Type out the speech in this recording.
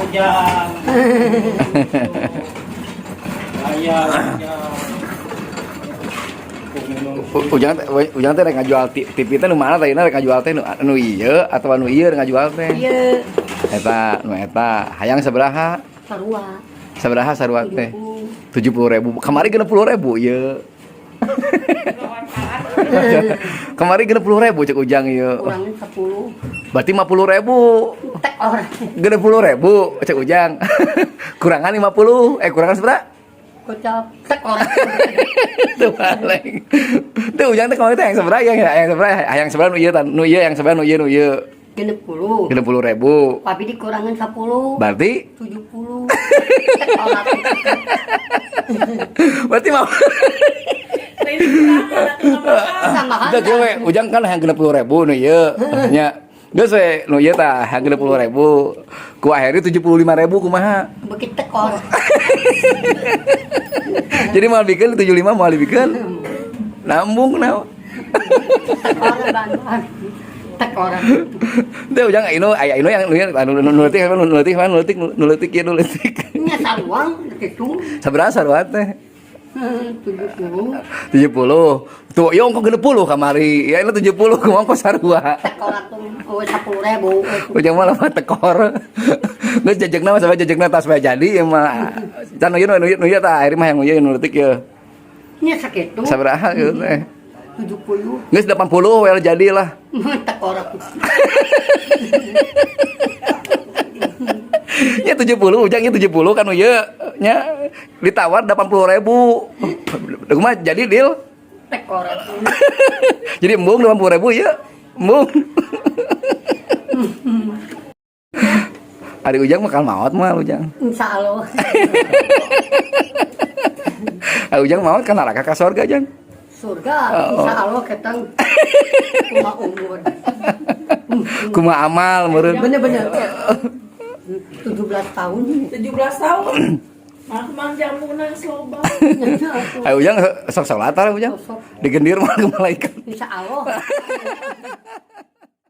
Ujang. Gaya Ujang. Ujang teh, Ujang teh rek ngajual TV teh nu mana teh, rek ngajual teh nu ieu atawa nu ieu rek ngajual teh? Iya. Eta nu eta hayang sabaraha? Sarua. Sabaraha sarua teh? 70. 70.000. Kamari 60.000 ieu. Kamari 60.000 cek Ujang ieu. Kurangin 10. Berarti 50.000. Tek orang. 60.000 cek Ujang. Kurangan 50, eh, kurangan seberapa? Kocap tek orang. Tuh paling. Tuh Ujang teh kamari teh yang seberapa, yang seberapa, yang seberapa nu ieu tan, nu ieu yang seberapa, nu ieu, nu ieu. 60. 60.000. Tapi dikurangin 10. Berarti 70. Tek orang. Berarti mau Sama. Udah gue, Ujang kan yang 60.000 nu ieu nya. Geus we nu ieu tah yang 60.000. Ku akhirnya 75.000 kumaha? Begitu tek orang. Jadi mau bikin 75 mau dibikin. Nambung naon. Tek orang bantuan. Tek orang. Teh Ujang inu aya inu yang nu ieu anu nu leutik, nu leutik, nu leutik, nu leutik ieu, nu leutik. Nya saruang gitu. Sabaraha sarua teh? 70. 70. Tuh, ieu ongko 60 kamari. Ya ini 70 kumaha ongko sarua. Tek orang tuh oh 10.000. Ujang mah lama tekor. Geus jejegna mah sampai jejegna tas bae jadi ieu mah. Can nu ieu, nu ieu, nu ieu tah akhirnya mah yang ieu nu leutik ieu. Nya sakitu. Sabaraha ieu teh? 70. Geus 80 we jadilah. Tek orang. Ya 70, Ujang ya 70 kan ieu nya ditawar 80.000. Kumaha jadi deal? Tek orang. Jadi embung 80.000 ya. Embung. Ari Ujang mah maot mah Ujang. Insya Allah. Ari Ujang maot kan neraka ka sorga, Jang. Surga, Oh. insya Allah ketang kumaha umur. Kumaha amal meureun. Bener-bener. 17 tahun. 17 tahun. Mang jamu nang sloba. Ari Ujang sok salat Ari Ujang. Sok. Digendir mah ke malaikat. Insya Allah.